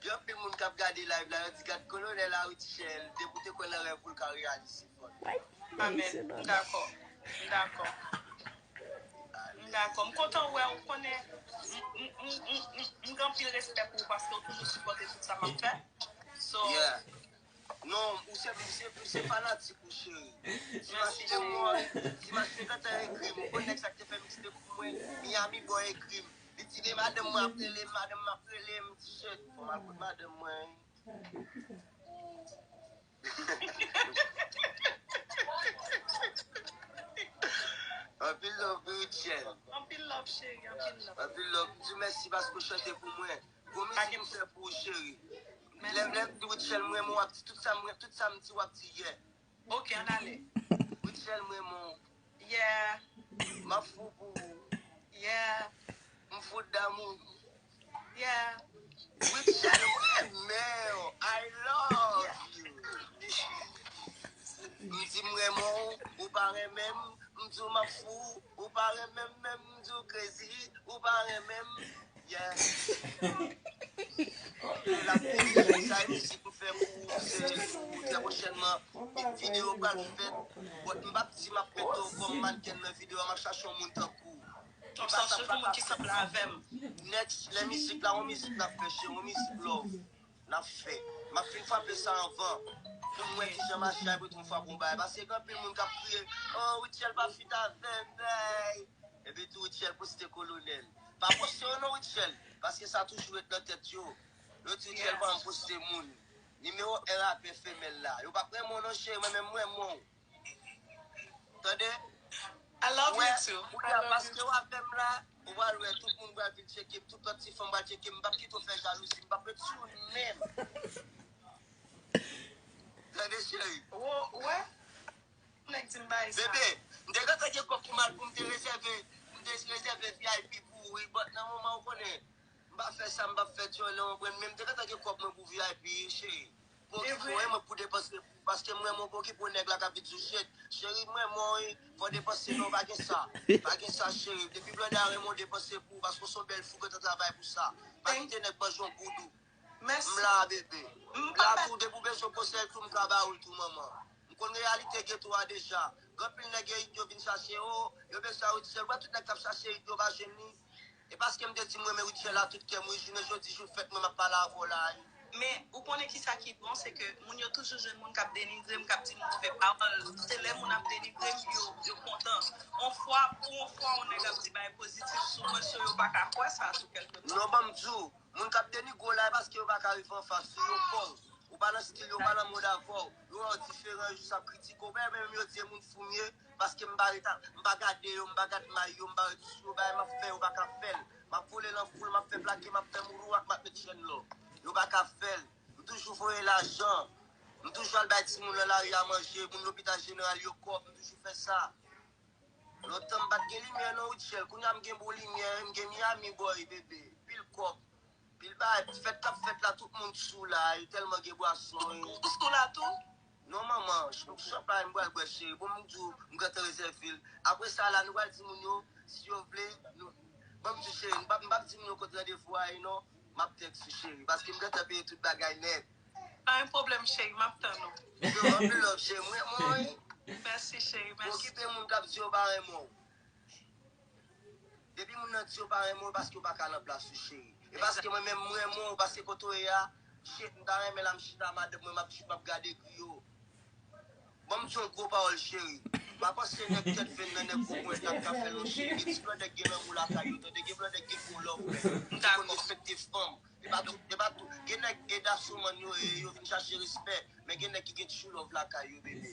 Gen anpil moun k ap gade live la, yo di, "Gad kolonèl a Rutshelle, depi w te kwè nan rèv ou, l ka reyalize fò l." Amèn. M dakò. M dakò. M dakò. M kontan wè w, konnen m, m, m, m, m, m gen anpil respè pou ou paske w toujou sipòte tout sa m ap fè. So, Yeah. Non, ou se, ou se, ou se fanatik ou, cheri. Ti Machete mwen, Ti Machete gentan ekri m. Ou konn nèg sa k te fè mixtape pou mwen, Miami Boy ekri m. Li di, "De madanm mwen ap rele m, madanm mwen ap rele m." Ti shit, fò m al kote madanm mwen. Anpil love, Rutshelle. Anpil love, cheri, anpil love. Anpil love. M di w mèsi paske w chante pou mwen. Gwo mizik m fè pou ou, cheri. Lè, lè m di Rutshelle m renmen w, w ap di tout sa m, tout sa m di, w ap di yeah. Ok, ann ale. Rutshelle m renmen w. Yeah. M ap fou pou ou. Yeah. M fou damou. Yeah. Rutshelle m renmen w. I love you. M di m renmen w, ou pa renmen m. M di w m ap fou, ou pa renmen m menm. M di w crazy, ou pa renmen m. Yeah. Sa e mizik m fè pou ou, se pou ou. Trè pwochènman, videyo pral fèt. But m p ap di m ap mete w kòm mannken nan videyo a, m ap chache yon moun tankou w. Ou ap chache yon moun ki sanble avè m. Next, lè mizik la, yon mizik n ap fè, cheri, yon mizik love n ap fè. M ap fin frape sa anvan. Pou nou wè kijan machin ap ret yon fwa pou yon bagay. Paske gen anpil moun k ap kriye, oh, Rutshelle pa fit avè m, ay. Epi tou Rutshelle poste kolonèl. Pa poste yo non, Rutshelle, paske sa toujou ret nan tèt yo. Yo di Rutshelle pa janm poste moun. Nimewo en rapè femèl la. Yo p ap renmen w non, cheri, mwen menm m renmen w. Tande? I love you too. Kounye a, paske w avè m la, ou pral wè tout moun pral vin tcheke m, tout lòt ti fanm pral tcheke m, m p ap kite w fè jalouzi, m p ap ret sou ou menm. Tande, cheri. Ou wè? Nèg di m bay sa. Bebe, m te gentan gen kòb pou m al pou m te rezève, m te rezève V I P pou ou, wi, but nan moman ou konnen, m pa fè sa, m pa fè tchòlè, w konprann, men m te gentan gen kòb mwen pou V I P, cheri. Pou okipe w, mwen pou depanse, paske m renmen w, pou okipe w, nèg la k ap vin sou shit. Cheri, m renmen w, wi, fò depanse non, pa gen sa. Pa gen sa, cheri. Depi blòdè a renmen w, depanse pou ou, paske w se yon bèl fi, w gentan travay pou sa. Pa kite nèg manje w goud ou. M la, bebe. M la tou, depi w bezwen konsèy tou, m ka ba ou l tou, manman. M konn reyalite geto a deja. Gen anpil nèg yo, yo vin chache, oh, yo bezwen Rutshelle. Wè tout nèg k ap chache, yo pa jwenn li. E paske m te di m renmen Rutshelle a tout kè m, wi, jounen jodi, jou fèt mwen, m ap pale avè w la, wi. Men, ou konnen kisa ki bon, se ke moun yo toujou jwenn moun k ap denigre m, k ap di m move pawòl. Se lè moun ap denigre m, yo, yo kontan. On fwa, pou on fwa, on nèg ap di bagay pozitif sou mwen, so yo pa ka kwè sa sou kèlke moun. Non, ban m di w, moun k ap denigre w la, e paske yo pa ka rive anfas ou, yo pè w. Ou pa nan stil yo, ou pa nan mod avè w. Yo wè w diferan, yo jis ap kritike w. Menm yo di e moun fou m ye, paske m pa ret a, m pa gade yo, m pa gad may yo, m pa ret sou yo, bagay m ap fè, yo pa ka fè l. M ap vole nan foul, m ap fè plake, m ap fè moulouwak, m ap met chèn lò. Yo pa ka fè l. M toujou voye lajan. M toujou al bay timoun nan lari a manje, moun lopital jeneral yo kòb, m toujou fè sa. Lontan m pa t gen limyè non, Rutshelle. Kounye a m gen bon limyè, m gen Miami Boy, bebe. Pil kòb, pil bagay. Fèt k ap fèt la, tout moun sou la, e tèlman gen bwason, e. Ou sou la tou? Non, manman, ch-, chanpay m pral bwè, cheri. Bon, m di w, m gentan rezève l. Apre sa la, nou pral di moun yo, si yo vle, nou, ban m di, cheri, m p ap, m p ap di moun yo kot randevou a ye non. M ap tèks ou, cheri, paske m gentan peye tout bagay nèt. Pa gen pwoblèm, cheri, m ap tann ou. Yo, anpil love, cheri, m renmen w, wi. Mèsi, cheri, mèsi. Okipe moun k ap di yo pa renmen w. Depi moun nan di yo pa renmen w, paske yo pa ka nan plas ou, cheri. E paske mwen menm, m renmen w, paske kote w ye a, shit, m ta renmen la, m chita, madanm mwen, m ap, m ap gade griyo. Ban m di yon gwo pawòl, cheri. Pa panse nèg tèt venn nan, nèg gwo ponyèt la ka fè l, non, cheri. Gen ti blòdè k gen lanmou lakay yo, tande, gen blòdè k gen gwo love, men. Yo konn respekte fanm. E pa tout, e pa tout. Gen nèg e dasoman yo ye, yo vin chache respè. Men gen nèg ki gen true love lakay yo, bebe.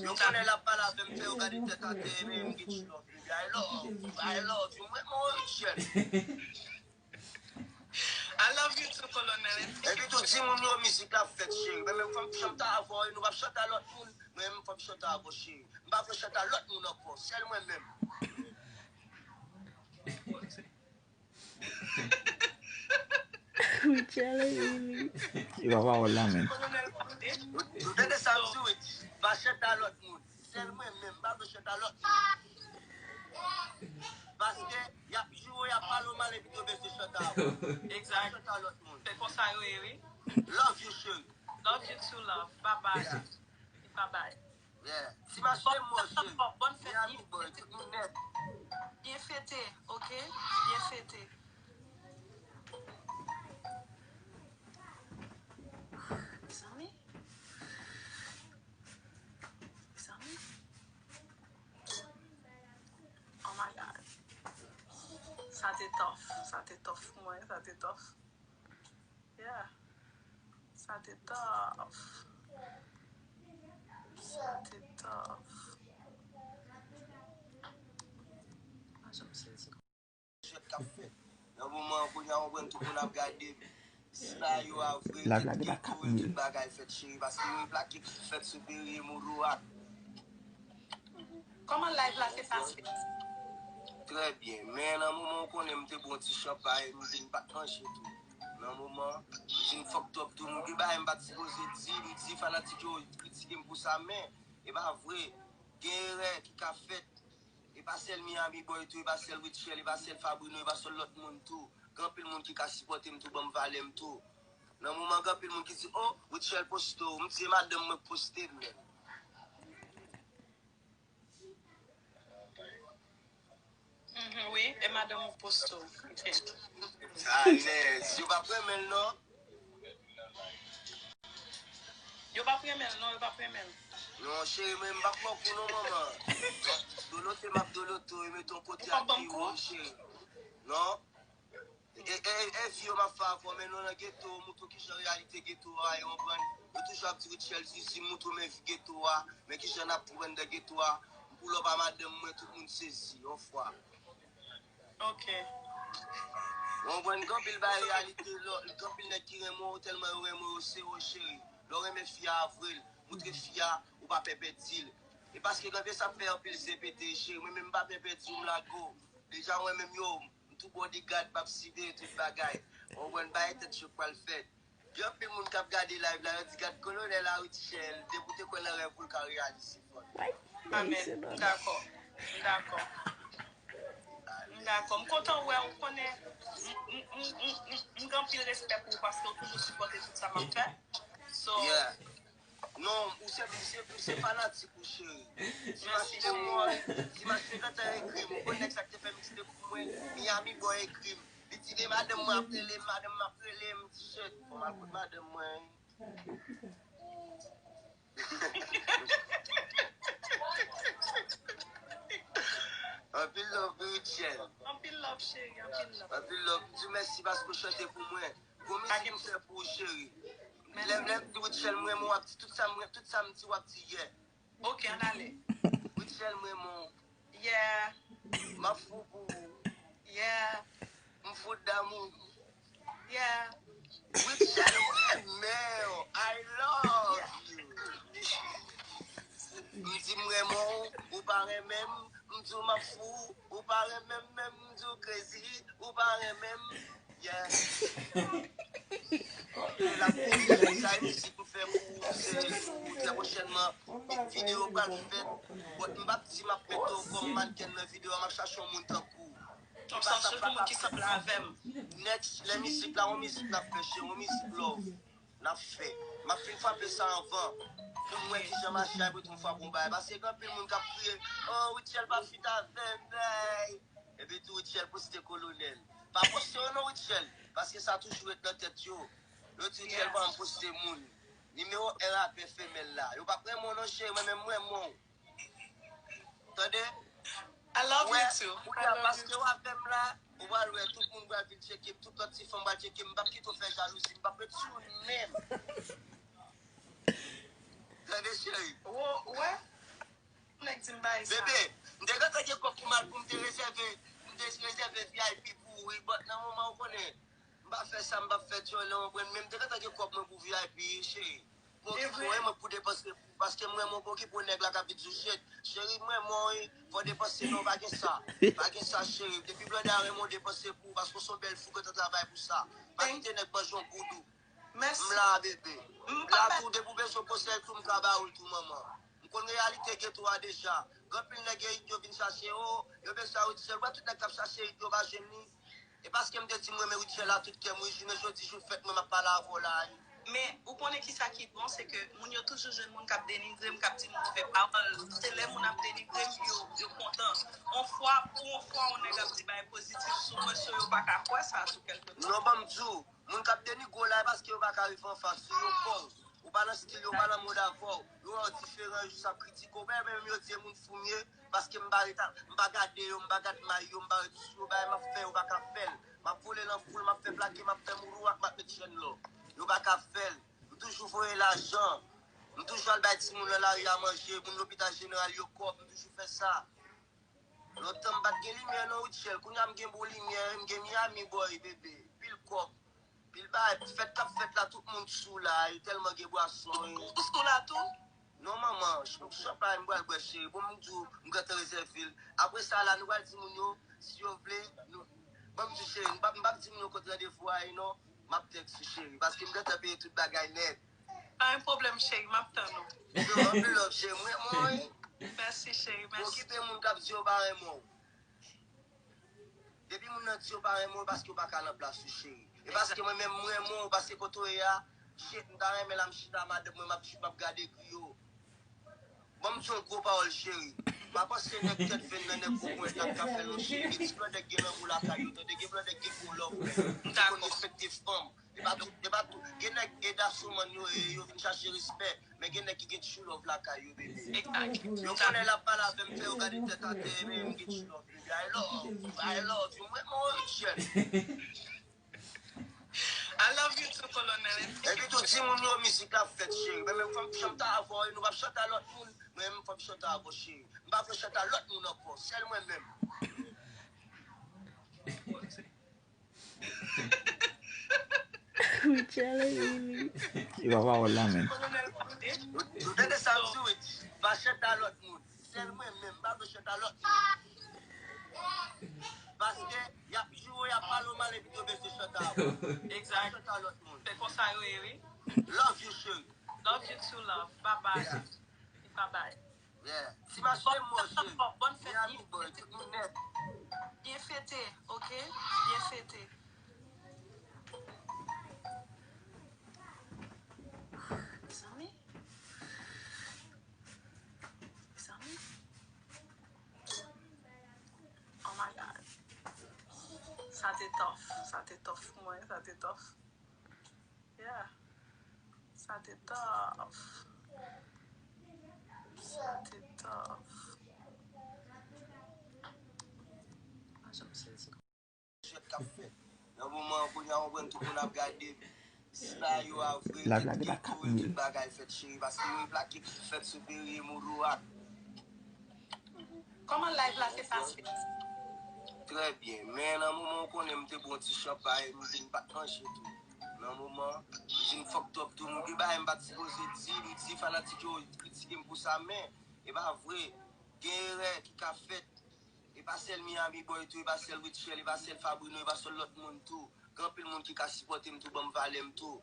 Yo konnen l ap pale avè m, fè yo gade tèt atè, men m gen true love, bebe. I love you, I love you. Mwen, mwen, Rutshelle. I love you too, Colonel. Epi tou, di moun yo mizik la fèt, cheri. Men menm fò m chante avè w, nou p ap chante a lòt moun. Mwen menm fò m chante avè w, cheri. M pa vle chante a lòt moun ankò, sèl mwen menm. Rutshelle, wi, wi. E pa pawòl la menm. Ou tande sa m di, wi? Pa chante a lòt moun. Sèl mwen menm, m pa vle chante a lòt moun. Paske y ap joure, y ap pale w mal epi yo bezwen chante avè w. Egzak. Chante a lòt moun. Se konsa yo ye, wi. Love you, cheri. Love you too, love. Bye bye. Yeah. Bye bye. Yeah. Ti mache mò, cheri. Bòn fèt, Miami boy, tout moun nèt. Byen fete, ok? Byen fete. Mezanmi. Mezanmi. Oh my God. Sa te tough. Sa te tough pou mwen. Sa te tough. Yeah. Sa te tough. Sa te tough. Mwen janm sezi. Jwèt k ap fèt. Nan moman an, kounye a, w konprann tout moun ap gade m. Sila yo a vre, tout geto yo, tout bagay fèt, cheri, paske yo plake fèt sou Berry Moulouwak. Kòman live la te pase? Trè byen, men nan moman w konnen m te bwè yon ti chanpay, m vin pa t manje tou. Nan moman, m vin fucked up tou, m gen bagay m pa t sipoze di, m di fanatik yo kritike m pou sa, men e pa vre, gen erè ki ka fèt. E pa sèl Miami Boy tou, e pa sèl Rutshelle, e pa sèl Fabrino, e pa sèl lòt moun tou. Gen anpil moun ki ka sipòte m tou, ban m valè m tou. Nan moman, gen anpil moun ki di, oh, Rutshelle poste w. M di, e madanm mwen k poste m menm. Mhm, wi, e madanm ou k poste w. Ok. Alèz, yo p ap renmen l non. Yo p ap renmen l, non, yo p ap renmen l. Non, cheri, mwen, m p ap pran kou, non, manman. Dolote, m ap dolote, e mete yon kote ak piwo, cheri. Non. E, e, e, e vi yo m ap fè avè w, men nou nan geto, moutre w kijan reyalite geto a, yo konprann. Yo toujou ap di Rutshelle Zuzu, moutre w men vi geto a, men kijan n ap pran nan geto a. M pull up a madanm mwen, tout moun sezi, yon fwa. Ok. Ou konprann, gen anpil bagay reyalite, lò, gen anpil nèg ki renmen w, tèlman yo renmen w, yo sere w, cheri. Lè w renmen fi a, avwe l, moutre fi a, ou pa pè pèdi l. E paske gen anpil sa k fè anpil zen pete, cheri. Mwen menm, m pa pè pèdi w, m lage w. Deja, mwen menm, yo, m tou bodyguard, m ap siveye tout bagay. Ou konprann, bagay tèt cho k pral fèt. Gen anpil moun k ap gade live la, yo di, "Gad kolonèl a Rutshelle, depi w te kwè nan rèv ou, l ka reyalize fò l." Amèn. M dakò. M dakò. M dakò. M kontan wè w, konnen m, m, m, m, m, m gen anpil respè pou ou paske w toujou sipòte tout sa m ap fè. So, yeah. Non, ou se, ou se, ou se fanatik ou, cheri. Dimash te mwen, Dimash te gentan ekri m. Ou konn nèg sa k te fè mixtape pou mwen, Miami Boy ekri m. Li di, "De madanm mwen ap rele m, madanm mwen ap rele m." M di, "Shit, fò m al kote madanm mwen." Anpil love, Rutshelle. Anpil love, cheri, anpil love. Anpil love. M di w mèsi paske w chante pou mwen. Gwo mizik m fè pou ou, cheri. Lè, lè m di Rutshelle, m renmen w, w ap di tout sa m, tout sa m di, w ap di, yeah. Ok, ann ale. Rutshelle, m renmen w. Yeah. M ap fou pou ou. Yeah. M fou d'amour. Yeah. Rutshelle, m renmen w. I love you. M di m renmen w, ou pa renmen m. M di w m ap fou, ou pa renmen m menm. M di w crazy, ou pa renmen m. Yeah. L ap mouri, sa e mizik m fè pou ou, se pou trè pwochènman. Videyo pral fèt. But m p ap di m ap mete w kòm mannken nan videyo a, m ap chache yon moun tankou w. Yon sanse pou moun ki sanble avè m. Next, lè mizik la, yon mizik n ap fè, cheri, yon mizik love n ap fè. M ap fin frape sa anvan. Pou m wè kijan mache a, epi tou m frape yon bagay. Paske gen anpil moun k ap kriye, "Oh, Rutshelle pa fit avè m, bèy." Epi tou Rutshelle poste kolonèl. Pa poste yo non, Rutshelle, paske sa toujou ret nan tèt yo. Yo di Rutshelle pa janm poste moun. Nimewo en rapè femèl la. Yo p ap renmen w non, cheri, mwen menm m renmen w. Tande? I love you too. Kounye a, paske w avè m la, ou pral wè tout moun pral vin tcheke m, tout lòt ti fanm pral tcheke m, m p ap kite w fè jalouzi, m p ap ret sou ou menm. Tande, cheri? Ou wè? Nèg di m bay sa. Bebe, m te gentan gen kòb pou m al, pou m te rezève, m te rezève V I P pou ou, wi, but nan moman ou konnen, m pa fè sa, m pa fè djòlè, ou konprann, men m te gentan gen kòb mwen pou V I P, cheri. Pou okipe w, mwen pou depanse pou ou, paske m renmen w, pou okipe w, nèg la k ap vin sou shit. Cheri, m renmen w, wi, fò w depanse non, pa gen sa. Pa gen sa, cheri. Depi blòdè a renmen w, depanse pou ou, paske w se yon bèl fi, w gentan travay pou sa. Pa kite nèg manje w goud ou. Mèsi. M la, bebe. M la tou, depi w bezwen konsèy tou, m ka ba ou l tou, manman. M konn reyalite geto a deja. Gen anpil nèg yo, yo vin chache, o, yo bezwen Rutshelle. Ou wè tout nèg k ap chache yo pa jwenn li. E paske m te di m renmen Rutshelle a tout kè m, wi, jounen jodi, jou fèt mwen, m ap pale avè w la, wi. Men, ou konnen kisa ki bon, se ke moun yo toujou jwenn moun k ap denigre m, k ap di m move pawòl. Se lè moun ap denigre m, yo, yo kontan. On fwa, pou on fwa, on nèg ap di bagay pozitif sou mwen, so yo pa ka kwè sa sou kèlke moun. Non, ban m di w, moun k ap denigre w la, e paske yo pa ka rive anfas ou, yo pè w. Ou pa nan stil yo, ou pa nan mod avè w. Yo wè w diferan, yo jis ap kritike w. Ou pa menm yo di e moun fou m ye, paske m pa ret a, m pa gade yo, m pa gad may yo, m pa ret sou yo. Bagay m ap fè, yo pa ka fè l. M ap vole nan foul, m ap fè plake, m ap fè moonwalk, m ap met chèn lò. Yo pa ka fè l. M toujou voye lajan. M toujou al bay timoun nan lari a manje, moun lopital jeneral yo kòb, m toujou fè sa. Lontan m pa t gen limyè non, Rutshelle. Kounye a m gen bon limyè, m gen Miami Boy, bebe. Pil kòb, pil bagay. Fèt k ap fèt la, tout moun sou la, e tèlman gen bwason, e. Ou sou la tou? Non, manman, ch-, chanpay m pral bwè, cheri. Bon, m di w, m gentan rezève l. Apre sa la, nou pral di moun yo, si yo vle, nou, bon, m di w, cheri, m p ap, m p ap di moun yo kot randevou a ye non. M ap tèks ou, cheri, paske m gentan peye tout bagay nèt. Pa gen pwoblèm, cheri, m ap tann ou. Yo, anpil love, cheri. M renmen w, wi. Mèsi, cheri, mèsi. Okipe moun k ap di yo pa renmen w. Depi moun nan di yo pa renmen w, paske yo pa ka nan plas ou, cheri. E paske mwen menm, m renmen w, paske kote w ye a, shit, m ta renmen la, m chita, madanm mwen, m ap, m ap gade griyo. Ban m di yon gwo pawòl, cheri. Pa panse nèg tèt venn nan, nèg gwo ponyèt la k ka fè l non, cheri. Gen ti blòdè k gen lanmou lakay yo, tande, gen blòdè k gen gwo love. Yo konn respekte fanm. E pa tout, e pa tout. Gen nèg e dasoman yo ye, yo vin chache respè, men gen nèg ki gen true love lakay yo, bebe. Yo konnen l ap pale avè m, fè yo gade tèt atè, men m gen true love, bebe. I love, I love you, mwen, mwen, Richard. I love you too, Colonel. Epi tou, di moun yo mizik la fèt, cheri. Men menm fò m chante avè w, nou p ap chante a lòt moun. Men menm fò m chante avè w, cheri. M pa vle chante a lòt moun ankò, sèl mwen menm. Richard, li, li. Li pa pawòl la menm. Ou tande sa m di w? Pa chante a lòt moun. Sèl mwen menm, m pa vle chante a lòt moun. Paske y ap joure, y ap pale w mal epi yo bezwen chante avè w. Egzak. Chante a lòt moun. Se konsa yo ye, wi. Love you, cheri. Love you too, love. Bye bye. Yeah. Bye bye. Yeah. Ti mache mò, cheri. Bòn fèt, Miami boy, tout moun nèt. Byen fete, ok? Byen fete. Mezanmi. Mezanmi. Oh my God. Sa te tough. Sa te tough pou mwen. Sa te tough. Yeah. Sa te tough. Sa te tough. Mwen janm sezi. Jwèt k ap fèt. Nan moman an, kounye a, w konprann tout moun ap gade m. Sila yo a vre, tout geto yo, tout bagay fèt, cheri, paske yo plake ki fèt sou Perrier Mourouak. Kòman live la te pase? Trè byen, men nan moman w konnen m te bwè yon ti chanpay, m vin pa t manje tou. Nan moman, m vin fucked up tou, m gen bagay m pa t sipoze di, m di fanatik yo kritike m pou sa, men e pa vre, gen erè ki ka fèt. E pa sèl Miami Boy tou, e pa sèl Rutshelle, e pa sèl Fabrino, e pa sèl lòt moun tou. Gen anpil moun ki ka sipòte m tou, ban m valè m tou.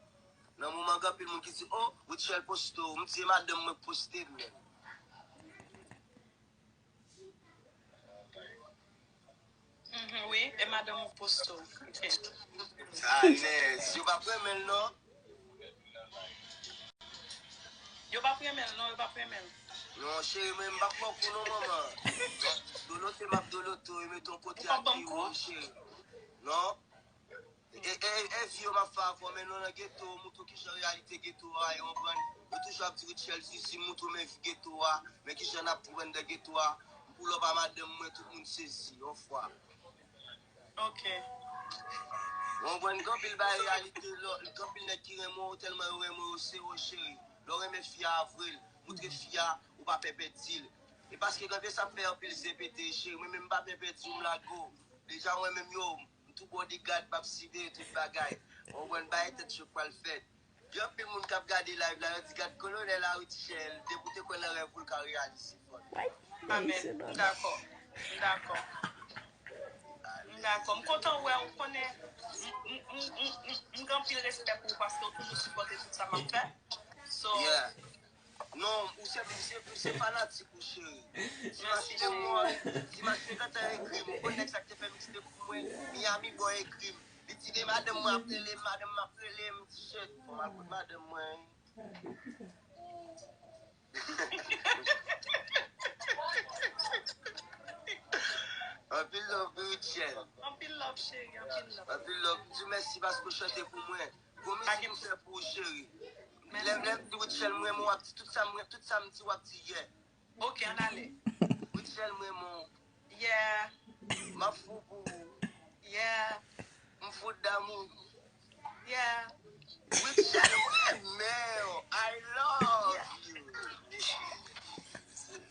Nan moman, gen anpil moun ki di, "Oh, Rutshelle poste w." M di, "E madanm mwen k poste m menm." Mhm, wi, e madanm ou k poste w. Ok. Alèz, yo p ap renmen l non. Yo p ap renmen l non, yo p ap renmen l. Non, cheri, mwen m p ap pran kou non, manman. Dolote, m ap dolote w, e mete yon kote ak pi wo, cheri. Non. E, e, e vi yo m ap fè avè w, men nou nan geto, moutre w kijan reyalite geto a ye, w konprann? Yo toujou ap di Rutshelle Zizi, moutre w men vi geto a, men kijan n ap viv anndan geto a. M pull up a madanm mwen, tout moun sezi, yon fwa. Ok. W konprann, gen anpil bagay reyalite, lò, gen anpil nèg ki renmen w, tèlman yo renmen w, yo sere w, cheri. Lè w renmen fi a, avwe l, moutre fi a, ou pa pè pèdi l. E paske gen sa k fè anpil zen pete, cheri, mwen menm m pa pè pèdi w, m lage w. Deja mwen menm yo, m tou bodyguard, m ap siveye tout bagay. W konprann, bagay tèt cho k pral fèt. Gen anpil moun k ap gade live la, yo di, "Gad kolonèl a Rutshelle, depi w te kwè nan rèv ou, l ka reyalize fò l." Amèn. M dakò. M dakò. M dakò. M kontan wè w, konnen m, m, m, m, m, m gen anpil respè pou ou paske w toujou sipòte tout sa m ap fè. So, yeah. Non, ou se, ou se, ou se fanatik ou, cheri. Ti Machine mwen, Ti Machine gentan ekri m. Ou konn nèg sa k te fè mixtape pou mwen, Miami Boy ekri m. Li di, "De madanm mwen ap rele m, madanm mwen ap rele m." M di, "Shit, fò m al kot madanm mwen." Anpil love, Rutshelle. Anpil love, cheri, anpil love. Anpil love. M di w mèsi paske w chante pou mwen. Gwo mizik m fè pou ou, cheri. Lè, lè m di Rutshelle, m renmen w, w ap di tout sa m, tout sa m di, w ap di, yeah. Ok, ann ale. Rutshelle, m renmen w. Yeah. M ap fou pou ou. Yeah. M fou d'amour. Yeah. Rutshelle, m renmen w. I love you.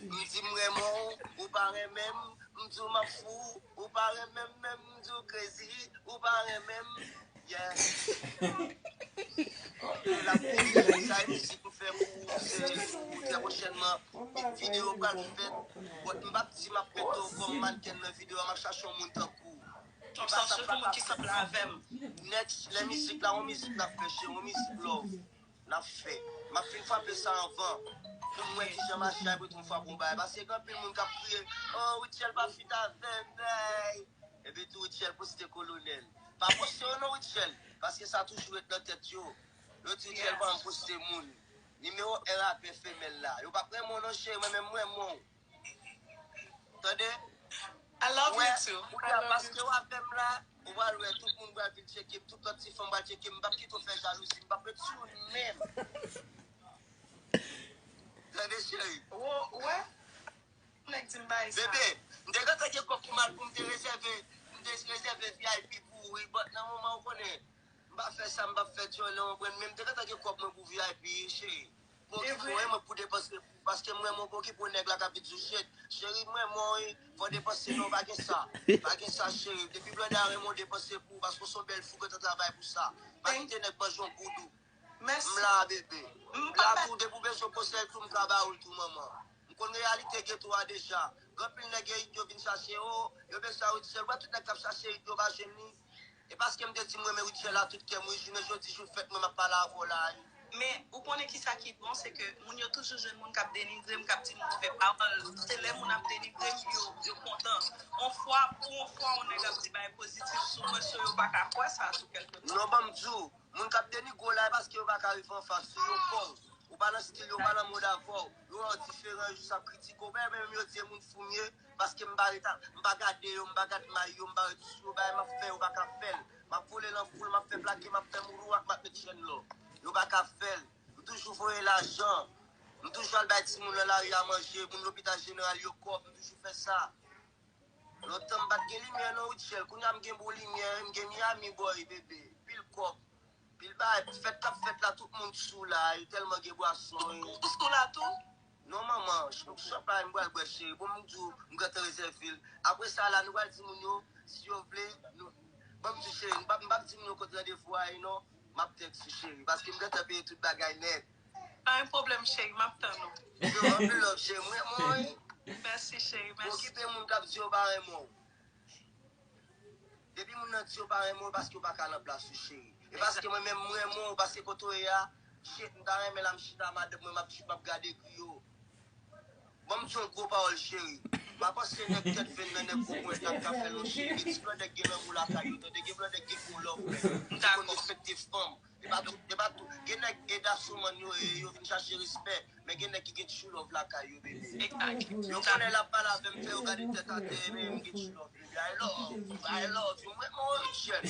M di m renmen w, ou pa renmen m. M di w m ap fou, ou pa renmen m menm. M di w crazy, ou pa renmen m. Yeah. L ap vini, sa e mizik m fè pou ou, se pou ou trè pwochènman. Videyo pral fèt. But m p ap di m ap mete w kòm mannken nan videyo a, m ap chache yon moun tankou w. Yon sa sou moun ki sanble avè m. Next, lè mizik la, yon mizik n ap fè, cheri, yon mizik love n ap fè. M ap fin frape sa anvan. Pou m wè kijan mache a, epi tou m frape yon bagay. Paske gen anpil moun k ap kriye, "Oh, Rutshelle pa fit avè m, ey." Epi tou Rutshelle poste kolonèl. Pa poste yo non, Rutshelle, paske sa toujou ret nan tèt yo. Yo di Rutshelle pa janm poste moun. Nimewo en rapè femèl la. Yo p ap renmen w non, cheri, mwen menm m renmen w. Tande? I love Wè, you too. Ou wè, paske w avè m la, ou pral wè, tout moun pral vin tcheke m, tout lòt ti fanm pral tcheke m, m p ap kite w fè jalouzi, m p ap ret sou ou menm. Tande cheri. Ou wè? Nèg di m bay sa. Bebe, m te gentan gen kòb pou m al pou m te rezève, m te rezève V I P pou ou, wi, but nan moman ou konnen, m pa fè sa, m p ap fè djòlè, ou konprann, men m te gentan gen kòb mwen pou V I P, cheri. Pou okipe w, mwen pou depanse pou, paske m renmen w pou okipe w nèg la k ap vin sou shit. Cheri, m renmen w, wi, fò w depanse non, pa gen sa. Pa gen sa, cheri. Depi blòdè a renmen w, depanse pou ou, paske w se yon bèl fi, w gentan travay pou sa. Pa kite nèg manje yon goud ou. M la, bebe. M la pou, depi w bezwen konsèy tou, m ka ba ou l tou, manman. M konn reyalite geto a deja. Gen anpil nèg yo, yo vin chache, o, yo bezwen Rutshelle. Wè tout nèg k ap chache yo pa jwenn li. E paske m te di m renmen Rutshelle a tout kè m, wi, jounen jodi jou fèt mwen m ap pale avè w la, wi. Men, ou konnen ki sa ki bon, se ke moun yo toujou jwenn moun k ap denigre m, k ap di m move pawòl. Se lè moun ap denigre m, yo, yo kontan. On fwa, pou on fwa, on nèg ap di bagay pozitif sou mwen, so yo pa ka kwè sa sou kèlke pwen. Non, ban m di w, moun k ap denigre w la, e paske yo pa ka rive anfas ou, yo pòv. Ou pa nan stil yo, ou pa nan mod avè w. Yo wè w diferan, yo jis ap kritike w. Menm yo di e moun fou m ye, paske m pa ret, m pa gade yo, m pa gad may yo, m pa ret sou yo, bagay m ap fè, yo pa ka fè l. M ap vole nan foul, m ap fè plake, m ap fè moulouwak, m ap met chèn lò. Yo pa ka fè l. M toujou voye lajan. M toujou al bay timoun nan lari a manje, moun lopital jeneral yo kòb, m toujou fè sa. Lontan m pa t gen limyè non, Rutshelle. Kounye a m gen bon limyè, m gen Miami boy, bebe. Pil kòb, pil bagay. Fèt k ap fèt la, tout moun sou la, e tèlman gen bwason, e. Ou sou la tou? Non, manman, ch- champay m pral bwè, cheri. Bon, m di w, m gentan rezève l. Apre sa la, nou pral di moun yo, si yo vle, nou. Bon, m di cheri, m p ap m p ap di moun yo kot randevou a ye non. M ap tèks ou, cheri, paske m gentan peye tout bagay nèt. Pa gen pwoblèm, cheri, m ap tann ou. Yo, anpil love, cheri. M renmen w, wi. Mèsi, cheri, Ou mèsi. okipe moun k ap di yo pa renmen w. Depi moun nan di yo pa renmen w, paske yo pa ka nan plas ou, cheri. E paske mwen menm, m renmen w, paske kote w ye a, shit, m ta renmen la, m chita madanm mwen, m ap, m ap gade griyo. Ban m di yon gwo pawòl, cheri. Pa panse nèg tèt venn nan, nèg gwo ponyèt la ka fè l yon shit. Gen ti blòdè k gen lanmou lakay yo, tande, gen blòdè k gen gwo love, men. Ki konn respekte fanm. E pa tout, e pa tout. Gen nèg e dasoman yo ye, yo vin chache respè. Men gen nèg ki gen true love lakay yo, bebe. Yo konnen l ap pale avè m, fè yo gade tèt atè, men m gen true love, bebe. I love, I love you. Mwen, mwen, Rutshelle.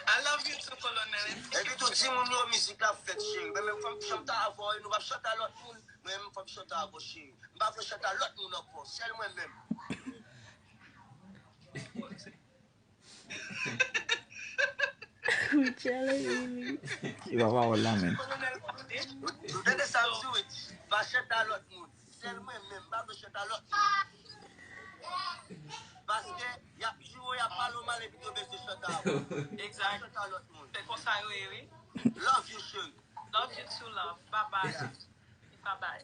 I love you too, Colonel. Epi tou, di moun yo mizik la fèt, cheri. Men menm fò m chante avè w, nou p ap chante a lòt moun. Mwen menm fò m chante avè w, cheri. M pa vle chante a lòt moun ankò. Sèl mwen menm. Rutshelle, Lili. E pa pawòl la menm. Ou tande sa m di, wi? Pa chante a lòt moun. Sèl mwen menm, m pa vle chante a lòt moun. Paske y ap joure, y ap pale w mal epi yo bezwen chante avè w. Pa Exact. Chante a lòt moun. Se konsa yo ye, wi. Love you, cheri. Love you too, love. Bye bye. Yeah. Bye bye.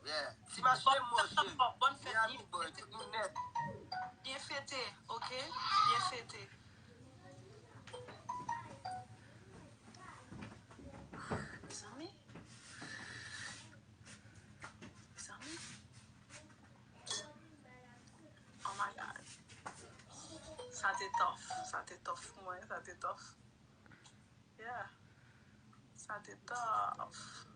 Yeah. Ti mache mò, cheri. Bonne fête. Miami boy, tout moun nèt. Byen fete, ok? Byen fete. Mezanmi. Mezanmi. Oh my God. Sa te tough. Sa te tough pou mwen. Sa te tough. Yeah. Sa te tough.